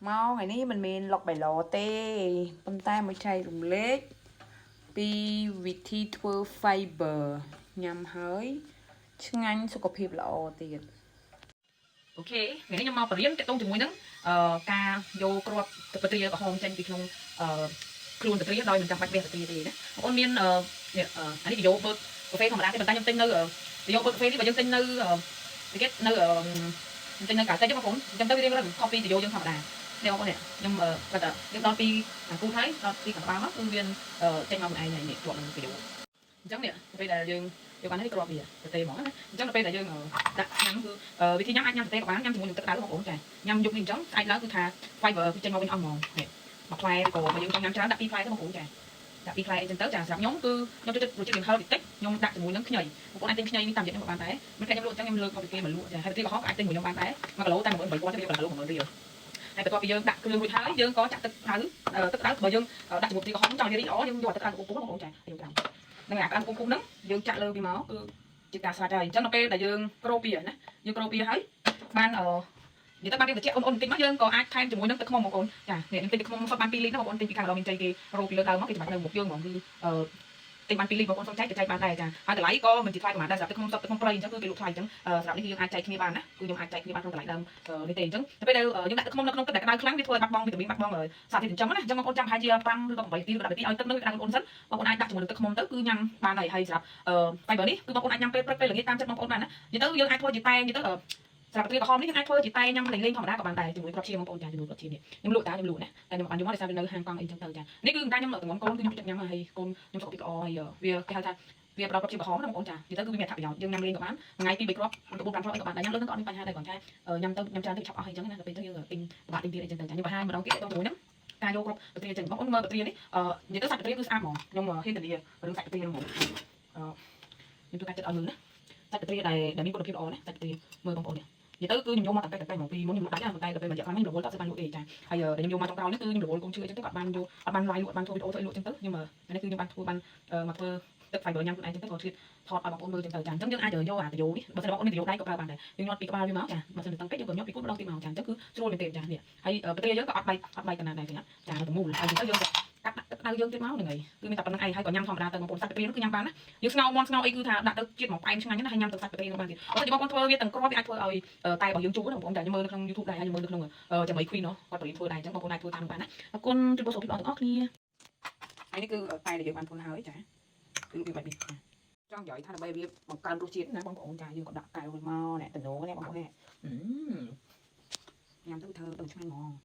មកថ្ងៃនេះមិនមានលុកបៃឡទេប៉ុន្តែមកចែករំលែកពីវិធីធ្វើ fiber ញ៉ាំហើយឆ្ងាញ់សុខភាពល្អទៀត OK ថ្ងៃនេះខ្ញុំមកបរៀនទាក់ទងជាមួយនឹងការយកគ្រាប់ទឹកពទ្រាក្រហមចេញពីក្នុងអឺខ្លួនពទ្រាដោយមិនចាំបាច់វះពទ្រាទេណាបងប្អូនមានអឺនេះអានេះយកបឺកាហ្វេធម្មតាទេប៉ុន្តែខ្ញុំទិញនៅយកបឺកាហ្វេនេះបើយើងទិញនៅគេនៅខ្ញុំទិញនៅកាសេចបងប្អូនអញ្ចឹងទៅវារៀងរឹងខុសពីយោយើងធម្មតានេះបងប្អូននេះខ្ញុំគាត់តែយើងដល់ពីអាគូថៃដល់ពីខាងក្បាលមកគឺវាចេញមកខ្លួនឯងនេះជាប់នឹងយោអញ្ចឹងនេះពេលដែលយើងយកបានហើយគ្រាប់វាទៅទេហ្មងណាអញ្ចឹងដល់ពេលដែលយើងដាក់ញ៉ាំគឺវិធីញ៉ាំអាចញ៉ាំទៅទេក៏បានញ៉ាំជាមួយនឹងទឹកក្តៅបងប្អូនចាញ៉ាំយប់នេះអញ្ចឹងស្អែកឡើងគឺថា fiber គឺចេញមកវិញអស់ហ្មងនេះមួយផ្លែក៏បើយើងចង់ញ៉ាំច្រើនដាក់ពីរផ្លែទៅបងប្អូនចាដាក់ពីរផ្លែអីចឹងទៅចាសម្រាប់ខ្ញុំគឺខ្ញុំចូលចិត្តរសជាតិវាហឹរតិចខ្ញុំដាក់ជាមួយនឹងខ្ញីបងប្អូនអាចទិញខ្ញីនេះតាមរយៈខ្ញុំក៏បានដែរមិនគេខ្ញុំលក់អញ្ចឹងខ្ញុំលើកមកពីគេមកលក់ចាហើយទីក្រហមក៏អាចទិញមួយខ្ញុំបានដែរ1គីឡូតែ18000ទេវា1គីឡូ10000រៀលហើយបន្ទាប់ពីយើងដាក់គ្រឿងរួចហើយយើងក៏ចាក់ទឹកក្តៅទឹកក្តៅបើយើងដាក់ជាមួយទីក្រហមចង់និយាយល្អយើងយកទឹកក្តៅពុះបងប្អូនចាយើងក្តៅហ្នឹងអាក្តៅពុះហ្នឹងយើងចាក់លើវាមកគឺជាការស្រេចហើយអញ្ចឹងដល់ពេលដែលយើងក្រូពីណាយើងក្រូពីហើយបានអឺនិយាយទៅបានរៀងត្រជាក់អ៊ុនៗបន្តិចមកយើងក៏អាចថែមជាមួយនឹងទឹកខ្មុំបងប្អូនចានេះខ្ញុំទិញទឹកខ្មុំសុទ្ធបាន2លីត្រណាបងប្អូនទិញពីខាងដងមានជ័យគេរោពីលើដើមមកគេច្បាច់នៅមុខយើងហ្មងគឺអឺទិញបាន2លីត្របងប្អូនសុំចែកក៏ចែកបានដែរចាហើយតម្លៃក៏មិនជាថ្លៃប្រហែលដែរសម្រាប់ទឹកខ្មុំសុទ្ធទឹកខ្មុំព្រៃអញ្ចឹងគឺគេលក់ថ្លៃអញ្ចឹងសម្រាប់នេះគឺយើងអាចចែកគ្នាបានណាគឺខ្ញុំអាចចែកគ្នាបានក្នុងតម្លៃដើមនេះទេអញ្ចឹងទៅពេលដែលយើងដាក់ទឹកខ្មុំនៅក្នុងទឹកដែលក្តៅខ្លាំងវាធ្វើឲ្យបាត់បង់វីតាមីនបាត់បង់សារធាតុចិញ្ចឹមណាអញ្ចឹងបងប្អូនចាំប្រហែលជា5ឬក៏8នាទីឬ10នាទីឲ្យទឹកនឹងវាក្តៅអ៊ុនសិនបងប្អូនអាចដាក់ជាមួយនឹងទឹកខ្មុំទៅគឺញ៉ាំបានហើយហើយសម្រាប់ fiber នេះគឺបងប្អូនអាចញ៉ាំពេលព្រឹកពេលល្ងាចតាមចិត្តបងប្អូនបានណានិយាយទៅយើងអាចធ្វើជាតែនិយាយទៅសម្រាប់ត្រីក្រហមនេះយើងអាចធ្វើជាតែញ៉ាំលេងលេងធម្មតាក៏បានដែរជាមួយគ្រាប់ឈាមបងប្អូនចាជាមួយគ្រាប់ឈាមនេះខ្ញុំលក់តាខ្ញុំលក់ណាតែខ្ញុំបានយកមកដោយសារវានៅហាងកង់អីចឹងទៅចានេះគឺតែខ្ញុំទងំកូនគឺខ្ញុំចិត្តញ៉ាំហើយកូនខ្ញុំសុខភាពល្អហើយវាគេហៅថាវាផ្ដល់គ្រាប់ឈាមក្រហមណាបងប្អូនចានិយាយទៅគឺវាមានអត្ថប្រយោជន៍យើងញ៉ាំលេងក៏បានមួយថ្ងៃពីរបីគ្រាប់ទៅ4 5គ្រាប់អីក៏បានដែរញ៉ាំលើនឹងក៏អត់មានបញ្ហាដែរគ្រាន់តែញ៉ាំទៅញ៉ាំច្រើនទៅឆាប់អស់អីចឹងណាដល់ពេលទៅយើងទិញពិបាកទិញទៀតអីចឹងទៅចាខ្ញុំបង្ហាញម្ដងទៀតទៅជាមួយហ្នឹងការយកគ្រាប់បត្រាចេញបងប្អូនមើលបត្រានេះអឺនិយាយទៅសាច់បត្រាគឺស្អាតហ្មងខ្ញុំហ៊ានធានារឿងសាច់បត្រាហ្នឹងហ្មងអឺខ្ញុំធ្វើការចិត្តឲ្យមើលណាសាច់បត្រាដែលមានគុណភាពល្អណាសាច់បត្រាមើលបងប្អូននេះនិយាយទៅគឺខ្ញុំយកមកតាំងតែតាំងតែហ្មងពីមុនខ្ញុំលក់ដាច់ណាប៉ុន្តែដល់ពេលមួយរយៈក្រោយខ្ញុំរវល់តើបានលក់ទេចាហើយដែលខ្ញុំយកមកចុងក្រោយនេះគឺខ្ញុំរវល់កូនឈឺអញ្ចឹងទៅគាត់បានយកអត់បាន live លក់អត់បានធ្វើវីដេអូធ្វើអីលក់អញ្ចឹងទៅខ្ញុំនេះគឺខ្ញុំបានធ្វើបានមកធ្វើទឹក fiber ញ៉ាំខ្លួនឯងអញ្ចឹងទៅក៏ឆ្លៀតថតឲ្យបងប្អូនមើលអញ្ចឹងទៅចាអញ្ចឹងយើងអាចយកអាតយោនេះបើសិនបងប្អូនមានតយោដៃក៏ប្រើបានដែរយើងញាត់ពីក្បាលវាមកចាបើសិនតែតឹងពេកយើងក៏ញាត់ពីគូតម្ដងទៀតមកចាអញ្ចឹងគឺស្រួលមែនទេចានេះហើយបត្រាយើងក៏អត់បែកអត់បែកកណាដែរចាចានៅតែមូលហើយអញ្ចឹងទៅយើងក៏កាត់ដាក់ទឹកក្តៅយើងទៀតមកហ្នឹងហើយគឺមានតែប៉ុណ្្នឹងឯងហើយក៏ញ៉ាំធម្មតាទៅបងប្អូនសាច់បត្រានោះគឺញ៉ាំបានណាយើងស្ងោរមាន់ស្ងោរអីគឺថាដាក់ទៅជាតិមកផ្អែមឆ្ងាញ់ណាស់ហើយញ៉ាំទឹកសាច់បត្រានោះបានទៀតបើសិនជាបងប្អូនធ្វើវាទាំងគ្រាប់វាអាចធ្វើឲ្យតែរបស់យើងជូរណាបងប្អូនតែខ្ញុំមើលនៅក្នុង YouTube ដែរហើយខ្ញុំមើលនៅក្នុងចាំមី Queen នោះគាត់បរៀនធ្វើដែរអញ្ចឹងបងប្អូនអាចធ្វើតាមបានណាអរគុណជម្រាបសួរសុខភាពល្អទាំងអស់គ្នាហើយនេះគឺតែដែលយើងបានធ្វើហើយចាគឺវាបែបនេះចង់និយាយថាដើម្បីវាបង្កើនរសជាតិណាបងប្អូនចាយើងក៏ដាក់កែវមកអ្នកតំណងនេះបងប្អូននេះញ៉ាំទៅធ្វើដល់ឆ្ងាញ់ហ្មង។